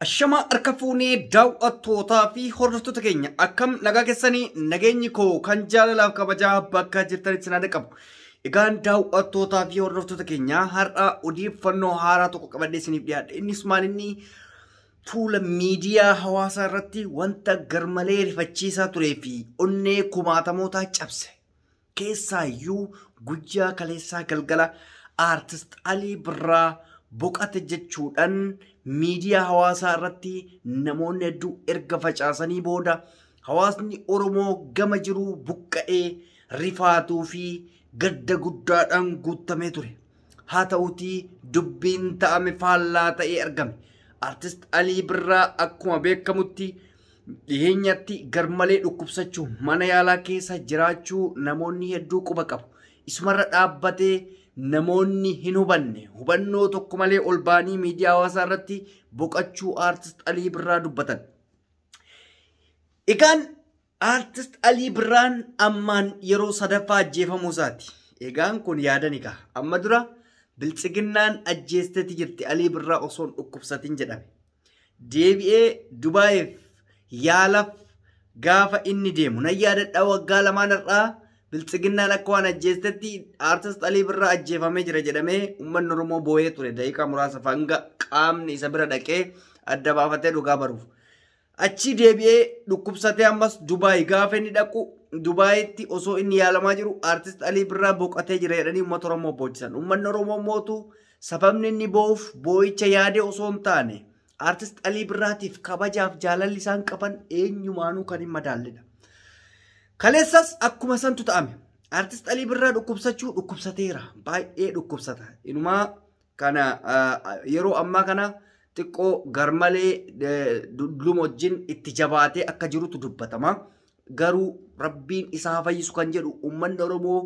Ashamaa harka fuunee daawwattootaa fi hordoftoota keenya, akkam nagaa keessanii? Nageenyi koo kan jaalalaaf kabajaa bakka jirtanitti sin qabu. Egaan daawwattootaa fi hordoftoota keenya, har'a odeeffannoo haaraa tokko qabadhee isiniif dhiyaadhe. Innis maal? Inni fuula miidiyaa hawaasaa irratti wanta garmalee rifachiisaa turee fi onnee kumaatamootaa cabse. Keessaayyuu guyyaa kaleessaa galgala Aartist Alii Birraa boqate jechuudhaan miidiyaa hawaasaa irratti namoonni hedduu erga facaasanii booda, hawaasni Oromoo gama jiru buqqa'ee rifaatuu fi gadda guddaadhaan guutamee ture. Haa ta'uutii dubbiin ta'ame faallaa ta'ee argame. Aartist Alii Birraa akkuma beekamutti dhiheenyatti garmalee dhukkubsachuu, mana yaalaa keessa jiraachuu namoonni hedduu quba qabu. Isumarra dhaabbatee namoonni hin hubanne hubannoo tokko malee ol ba'anii miidiyaa hawaasaa irratti boqachuu Aartist Alii Birraa dubbatan. Egaan Aartist Alii Birraan ammaan yeroo sadaffaa ajjeefamuu isaati. Egaan kun yaadani ka'a. Amma dura Biltsiginnaan ajjeesteeti jirti Alii Birraa osoo hin dhukkubsatin jedhame. Deebi'ee Dubaayeef yaalaaf gaafa inni deemu nan yaadadha, waggaa 2n irraa Biltsiginnaan akka waan ajjeestetti Aartist Alii Birraa ajjeefamee jira jedhamee uummanni Oromoo boo'ee ture daqiiqaa muraasa hanga qaamni isa bira dhaqee adda baafatee dhugaa baruuf. Achi deebi'ee dhukkubsatee ammas Dubaay gaafa inni dhaqu, Dubaayitti osoo inni yaalamaa jiru Aartist Alii Birraa boqotee jira jedhanii uummata Oromoo boochisan. Uummanni Oromoo mootu sababni inni boo'uuf boo'icha yaadee osoo hin taane, Aartist Alii Birraatiif kabajaaf jaalalli isaan qaban eenyumaanuu kan hin madaalledha. Kaleessas akkuma santu ta'ame. Aartist Alii Birraa dhukkubsachuu dhukkubsateera. Baay'ee dhukkubsata. Inumaa kana yeroo ammaa kana xiqqoo garmalee dulluma wajjin itti jabaatee akka jirutu dubbatama. Garuu Rabbiin isaa fayyisu kan jedhu uummanni Oromoo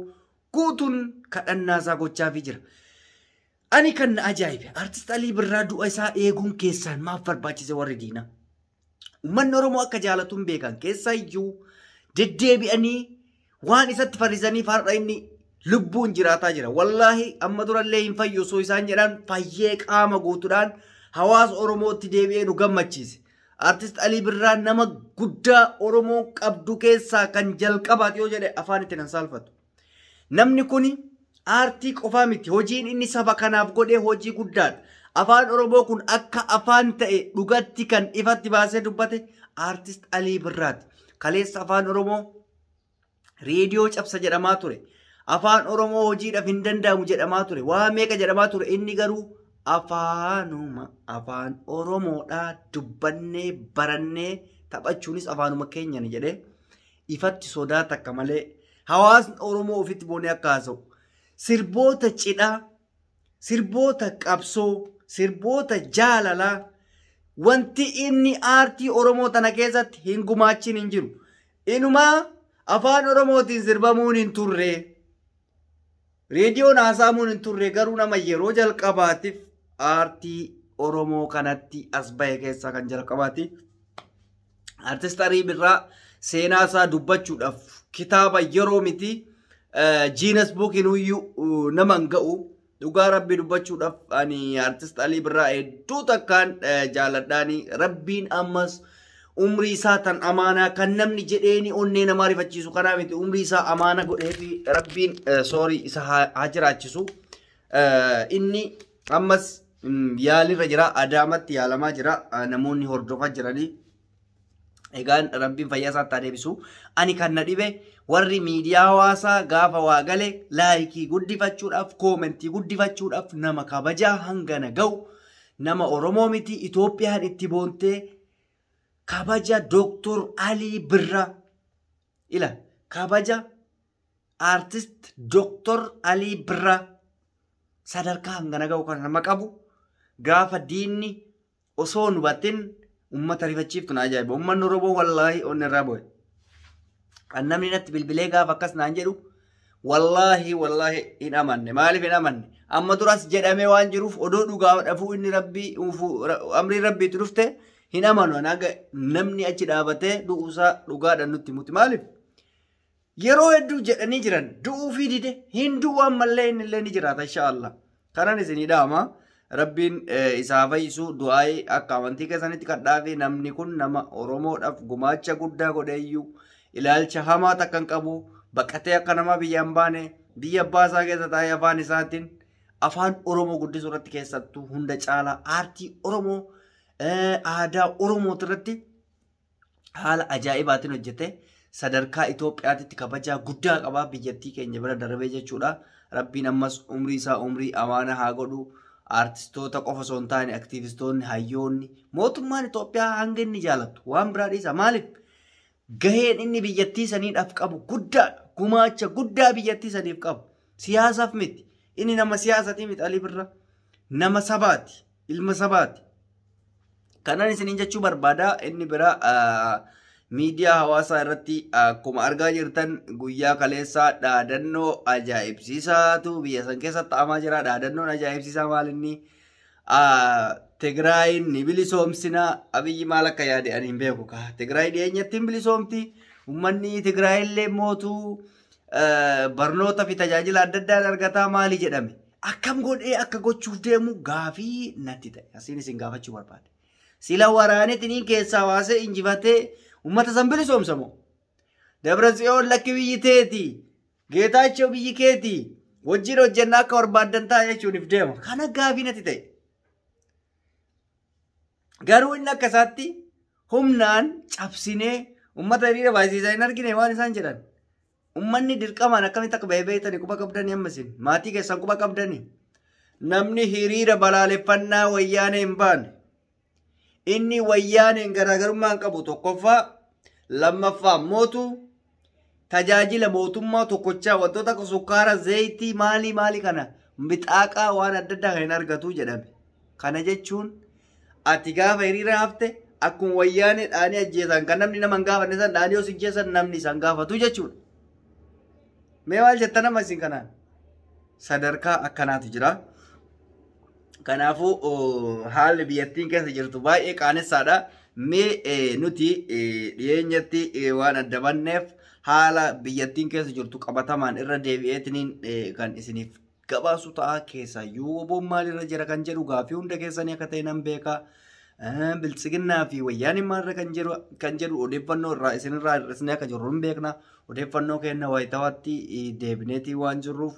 guutuun kadhannaa isaa gochaafii jira. Ani kan na ajaa'ibe, Aartist Alii Birraa du'a isaa eeguun keessaan maaf barbaachise warri diinaa? Uummanni Oromoo akka jaalatuun beekan, keessaayyuu deddeebi'anii waan isatti farrisaniif har'a inni lubbuun jiraataa jira. Wallaahi amma durallee hin fayyu osoo isaan jedhan, fayyee qaama guutuudhaan hawaasa Oromootti deebi'ee nu gammachiise. Aartist Alii Birraa nama guddaa Oromoon qabdu keessaa kan jalqabaati yoo jedhe afaan itti nan saalfatu. Namni kuni aartii qofaa miti, hojiin inni saba kanaaf godhe hojii guddaadha. Afaan Oromoo kun akka afaan ta'e dhugatti kan ifatti baasee dubbate Aartist Alii Birraati. Kaleessa Afaan Oromoo reediyoo cabsa jedhamaa ture. Afaan Oromoo hojiidhaaf hin danda'amu jedhamaa ture. Waa meeqa jedhamaa ture. Inni garuu afaanuma Afaan Oromoodhaa dubbannee barannee taphachuunis afaanuma keenyani jedhee ifatti sodaa takka malee hawaasni Oromoo ofitti boonee akka haasa'u. Sirboota cidhaa, sirboota qabsoo, sirboota jaalalaa wanti inni aartii Oromoo tana keessatti hin gumaachin hin jiru. Inumaa Afaan Oromootiin sirbamuun hin turre. Reediyoon haasa'amuun hin turre, garuu nama yeroo jalqabaatiif aartii Oromoo kanatti as bahe keessaa kan jalqabaati. Aartist Alii Birraa seenaa isaa dubbachuudhaaf kitaaba yeroo miti, Guinness Bookiin iyyuu nama hin ga'u. Dhugaa Rabbii dubbachuudhaaf ani Aartist Alii Birraa hedduu takkaan jaaladhaani. Rabbiin ammas umrii isaa tan amaanaa kan namni jedheeni onnee namaa rifachiisu kanaa miti, umrii isaa amaana godhee fi Rabbiin soorii isa haa jiraachisu. Inni ammas yaalirra jira, Adaamatti yaalamaa jira, namoonni hordofaa jiranii. Egaan Rabbiin fayyaa isaatti haa deebisu. Ani kan na dhibe, warri miidiyaa hawaasaa gaafa waa gale like guddifachuudhaaf, comment guddifachuudhaaf nama kabajaa hangana ga'u, nama Oromoo miti Itoophiyaan itti boontee kabaja Dooktor Alii Birraa, ila kabaja Aartist Dooktor Alii Birraa sadarkaa hangana ga'u kan nama qabu, gaafa diinni osoo nu hubatin ummata rifachiiftu na ajaa'iba. Uummanni Oromoo wallaahi onni irraa bu'e. Kan namni natti bilbilee gaafa akkas naan jedhu, wallaahi wallaahi hin amanne. Maaliif hin amanne? Amma duras jedhamee waan jiruuf, odoo dhugaa dhafuu inni Rabbii amrii Rabbiitti dhufte hin amanu. Haga namni achi dhaabatee du'uusaa dhugaadhaan nutti himuti. Maaliif? Yeroo hedduu jedhanii jiran, du'uu fi dide hin du'u, ammallee inni illee ni jiraata inshaallah. Kanan isinii dhaama. Rabbiin isaa fayyisu du'aayii akka amantii keessanitti kadhaafi namni kun nama Oromoodhaaf gumaacha guddaa godheeyyuu ilaalcha hamaa takka hin qabu baqatee akka nama biyya hin baane biyya abbaa isaa keessa taa'ee afaan isaatiin afaan Oromoo guddisuu irratti keessattuu hunda caalaa aartii Oromoo aadaa Oromoo irratti haala ajaa'ibaatiin hojjete sadarkaa Itoophiyaatti kabajaa guddaa qaba biyyattii keenya bira darbee jechuudha. Rabbiin ammas umrii isaa umrii amaana haa godhu. Aartistoota qofa osoo hin taane aktiivistoonni, hayyoonni, mootummaan Itoophiyaa hanga inni jaalatu waan biraa dhiisa. Maaliif? Gaheen inni biyyattii saniidhaaf qabu guddaadha. Gumaacha guddaa biyyattii saniif qabu. Siyaasaaf miti. Inni nama siyaasatii miti Alii Birraa. Nama sabaati. Ilma sabaati. Kanan isiniin jechuu barbaada. Inni biraa miidiyaa hawaasaa irratti akkuma argaa jirtan guyyaa kaleessaa dhaadannoo ajaa'ibsiisaatu biyya san keessatti ta'amaa jira. Dhaadannoon ajaa'ibsiisaa maal inni? Tigraayin ni bilisoomsina. Abiyyi maal akka yaade ani hin beeku. Tigraay dhiyeenyatti hin bilisoomti. Uummanni Tigraay illee mootuu barnoota fi tajaajila adda addaa argataa maali jedhame. Akkam godhee akka gochuuf deemu gaafii natti ta'e. Asiin isin gaafachuu barbaade. Sila waraanetiniin keessaa baasee injifatee uummata san bilisoomsamoo? Dabratsiyoon lakki biyyi teeti. Geetaachoo biyyi keeti. Wajjin hojjennaa akka barbaaddan ta'a jechuun deema. Kana gaafii natti ta'e. Garuu inni akka isaatti humnaan cabsinee uummata hiriira baay'isaa hin argine waan isaan jedhan. Uummanni dirqamaan akkamitti akka bahee beektanii quba qabdanii amma isin maatii keessan quba qabdanii. Namni hiriira balaaleffannaa wayyaanee hin baane. Inni wayyaaneen garaagarummaa hin qabu tokkoffaa lammaffaa mootu tajaajila mootummaa tokkochaa wantoota akka sukkaara zayitii maalii maalii kana mixaaqaa waan adda addaa kan hin argatu jedhame. Kana jechuun ati gaafa hiriira hafte akkuma wayyaanee dhaanii ajjeesan kan namni nama hin gaafanne san dhaanii os ajjeesan namni isaan gaafatu jechuudha. Mee maal jettan nama isin kanaan? Sadarkaa akkanaatu jira. Kanaafuu haalli biyyattiin keessa jirtu baay'ee qaanessaadha. Mee nuti dhiyeenyatti waan adda banneef haala biyyattiin keessa jirtu qabatamaan irra deebi'eetiniin kan isiniif gabaasu ta'a. Keessaayyuu oboon maalirra jira kan jedhu gaafii hunda keessanii akka ta'e nan beeka. Biltsiginnaa fi wayyaan maalirra kan jedhu odeeffannoo irraa isinirraa hir'isnee akka jirru hin beekna. Odeeffannoo keenya wayitawaatti deebineetii waan jirruuf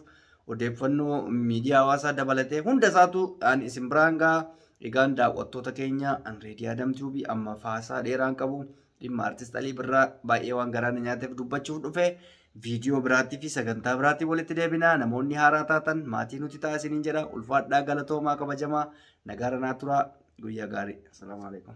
odeeffannoo miidiyaa hawaasaa dabalatee hunda isaatu ani isin biraan ga'a. Egaan daawwattoota keenya an Reedii Adam Tiibii amma faasaa dheeraan qabu dhimma artist Alii Birraa baay'ee waan garaa na nyaateef dubbachuuf dhufe viidiyoo biraattii fi sagantaa biraatti walitti deebina. Namoonni haaraa taatan maatii nuti ta'a isiniin jedha. Ulfaadhaa galatoomaa kabajamaa nagaara naa turaa guyyaa gaarii. Assalaamu alaikum.